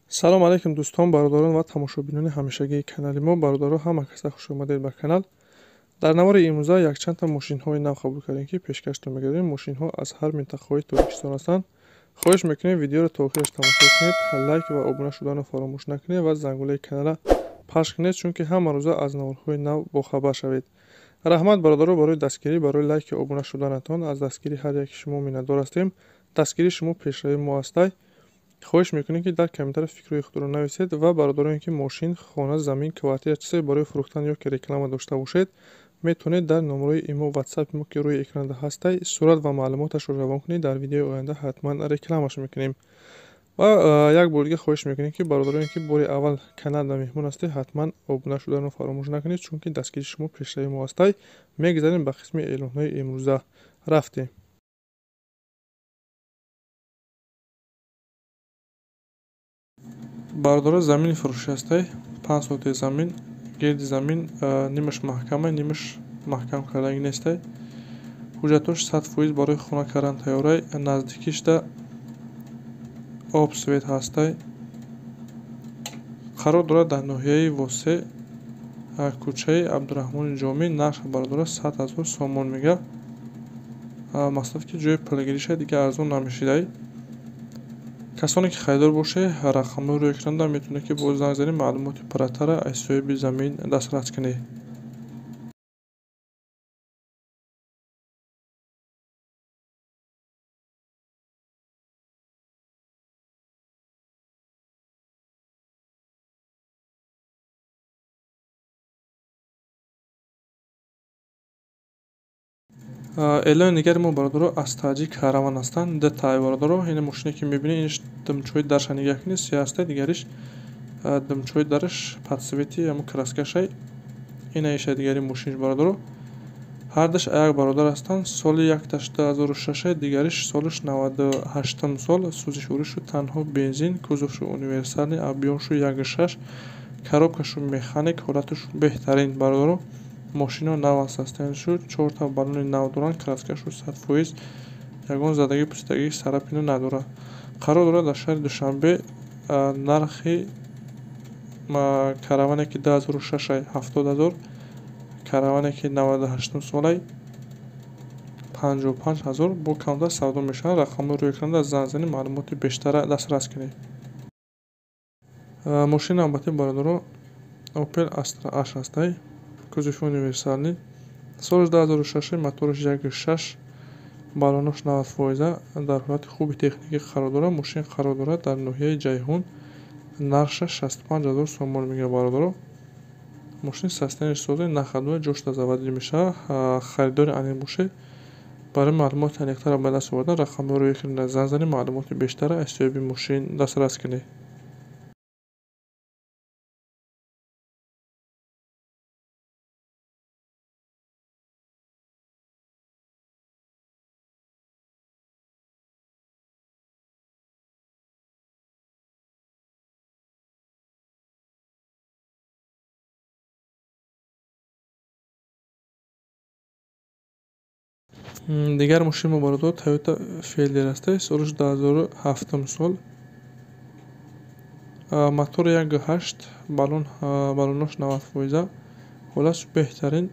Салом алейкум дӯстон, бародарон ва тамошобинони ҳамешагии канали мо. Бародаро, ҳама каса хуш омадед ба канал. Дар навори имрӯза якчандта мошинҳои нав қабул кардем, ки пешкаштон мегардем. Мошинҳо аз ҳар минтақаҳои Тоҷикистон ҳастанд. Хоҳиш мекунем, видеоро то охираш тамошо кунед, лайк ва обуна шуданро фаромӯш накунед ва зангулаи каналра пахш кунед, чунки ҳама рӯза аз наворҳои нав бохабар шавед. Раҳмат, бародаро, барои дастгирӣ, барои лайки обуна шуданатон. Аз дастгирии ҳар яки шумо миннатдор ҳастем. Дастгирии шумо пешравии мо ҳастай. Хоҳиш мекунем, ки дар комментария фикрҳои худро нависед ва бародароне, ки мошин, хона, замин, квартира, чизе барои фурӯхтан ё ки реклама дошта бошед, метавонед дар номерои имо, ватсапи мо, ки рӯи экранда ҳастай, сурат ва маълумоташро равон кунед. Дар видеои оянда ҳатман рекламаш мекунем. Ва як бор дига хоҳиш мекунем, ки бародароне, ки бори аввал каналда меҳмон ҳастед, ҳатман обуна шуданро фаромӯш накунед, чунки дастгирии шумо пешравии мо ҳастай. Мегузарем ба қисми эълонҳои имрӯза. Рафтем. Бародаро, замини фурӯшӣ ҳастай, 5 сотаи замин, гирди замин нимаш маҳкама, нимаш маҳкам кардагӣ нестай. Ҳуҷҷатош 100% барои хона кардан тайёрай. Наздикишда об, свет ҳастай. Қарор дорад дар ноҳияи Восе, кӯчаи Абдураҳмони Ҷомӣ. Нарх, бародаро, 100 000 сомон мега. Мақсад ки ҷои пулгириша дига арзон намешидай. Касоне ки харидор бошед, рақамҳои рӯи экранда метавонед, ки бо занг занед, маълумоти пурратара аз соҳиби замин дастрас кунед. Эълони дигари мо, бародаро, аз Таҷик Караван ҳастанд. Ду тай, бародаро. Ин мошине, ки мебинед, инш димчои дарша нигаҳ кунед, сиёҳ ҳастай, дигариш димчои дараш под цвети ҳамун краскашай. Ина иша дигари мошинш, бародаро. Ҳардаш як бародар ҳастанд. Соли якташ 2006, дигариш солиш 98 сол. Сӯзишворишу танҳо бензин, кузовшу универсальный, объёмшу 1,6, коробкашу механик, ҳолатуш беҳтарин, бародаро. Мошино нав аст, ҳастаяшу чорта баллони нав доранд, краскашу 100%, ягон задагӣ, пӯсидагӣ, царапина надорад. Қарор дорад дар шаҳри Душанбе. Нархи караване, ки 2006, 70 000, караване, ки 98 солай, 55 000, бо камтар савдо мешаванд. Рақамҳои рӯи экранда занг занед, маълумоти бештара дастрас кунед. Мошини навбатӣ, бародаро, Opel Astra H ҳастай, кузови универсальный, соли 2006, мотораш 1,6, баллонош 90%, дар ҳолати хуби техникӣ қарор дорад. Мошин қарор дорад дар ноҳияи Ҷайҳун. Нархша 65 000 сомон мега, бародаро. Мошин состоянияш соза, нахадуа, ҷошта заводӣ мешавад. Харидори аниқ бошед, барои маълумоти аниқтара ба даст овардан рақамҳои рӯи экранда занг занед, маълумоти бештара аз соҳиби мошин дастрас кунед. Дигар мошини мо, бародаро, Toyota Fielder ҳастай, солиш 2007 сол, мотори 1,8, баллонош 90%, ҳолатш беҳтарин,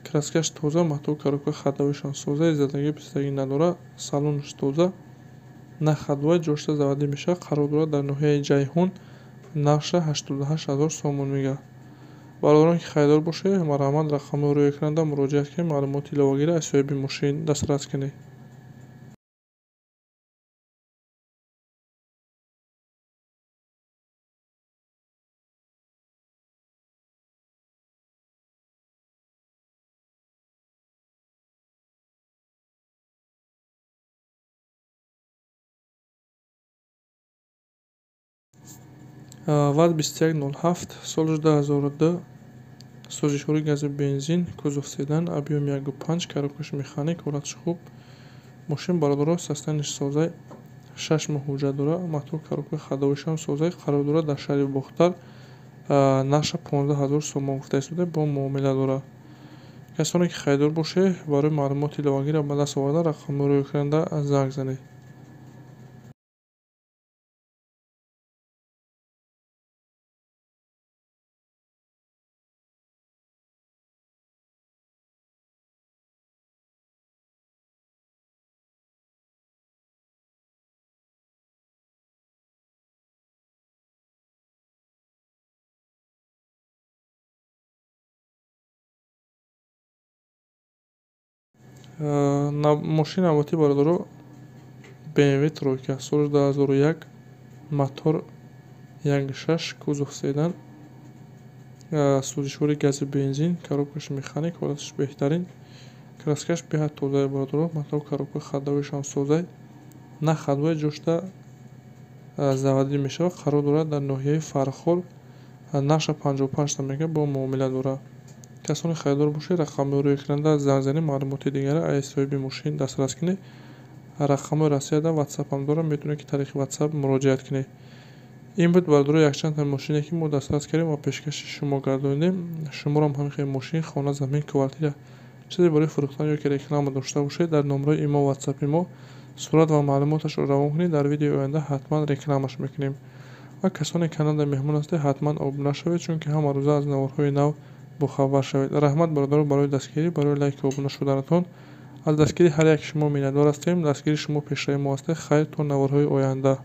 краскаш тоза, мотор, коробка, ходовойшон соза, задагӣ, пӯсидагӣ надорад, салонаш тоза, нахадуа, ҷошта заводӣ мешавад. Қарор дорад дар ноҳияи Ҷайҳун. Нархша 88 000 сомон мега. Бародарон, ки харидор бошед, марҳамат, рақамҳои рӯи экранда муроҷиат кунед, маълумоти иловагиро аз соҳиби мошин дастрас кунед. ВАЗ 2107, соли 2002, сӯзишвории гази бензин, кузов седан, объём 1,5, коробкаш механик, ҳолатш хуб. Мошин, бародаро, состоянияш созай, 6 моҳ ҳуҷҷат дорад, мотор, коробка, ходовойшам созай. Қарор дорад дар шаҳри Бохтар. Нархша 15 000 сомон гуфта истода, бо муомила дорад. Касоне ки харидор бошед, барои маълумоти иловагиро ба даст овардан рақамҳои рӯи экранда занг занед. Мошини навбатӣ, бародаро, BMW тройка, соли 2001, мотор 1.6, кузов седан, сӯзишвори гази бензин, коробкаш механик, ҳолаташ беҳтарин, краскаш беҳад тозае, бародаро, мотор, коробка, ходовойшам созай, на ходовой ҷошта заводӣ мешавад. Қарор дорад дар ноҳияи Фархор, нархша 55 та мегӯяд, бо муомила дорад. Касоне харидор бошед, рақамҳои рӯи экранда занг занед, маълумоти дигара аз соҳиби мошин дастрас кунед. Рақамҳои Россияда ватсапам дорам, метавонед, ки тариқи ватсап муроҷиат кунед. Ин буд, бародаро, якчандта мошине, ки мо дастрас кардем ва пешкаши шумо гардонидем. Шуморо ҳам ҳамин хел мошин, хона, замин, квартира, чизе барои фурӯхтан ё ки реклама дошта бошед, дар номерои имо, ватсапи мо сурат ва маълумоташро равон кунед, дар видеои оянда ҳатман рекламаш мекунем. Ва касоне каналда меҳмон ҳастед, ҳатман обуна шавед, чунки ҳама рӯза аз наворҳои нав бохабар шавед. Раҳмат, бародаро, барои дастгирӣ, барои лайку обуна шуданатон. Аз дастгирии ҳар яки шумо миннатдор ҳастем. Дастгирии шумо пешраи мо ҳастед. Хайр, то наворҳои оянда.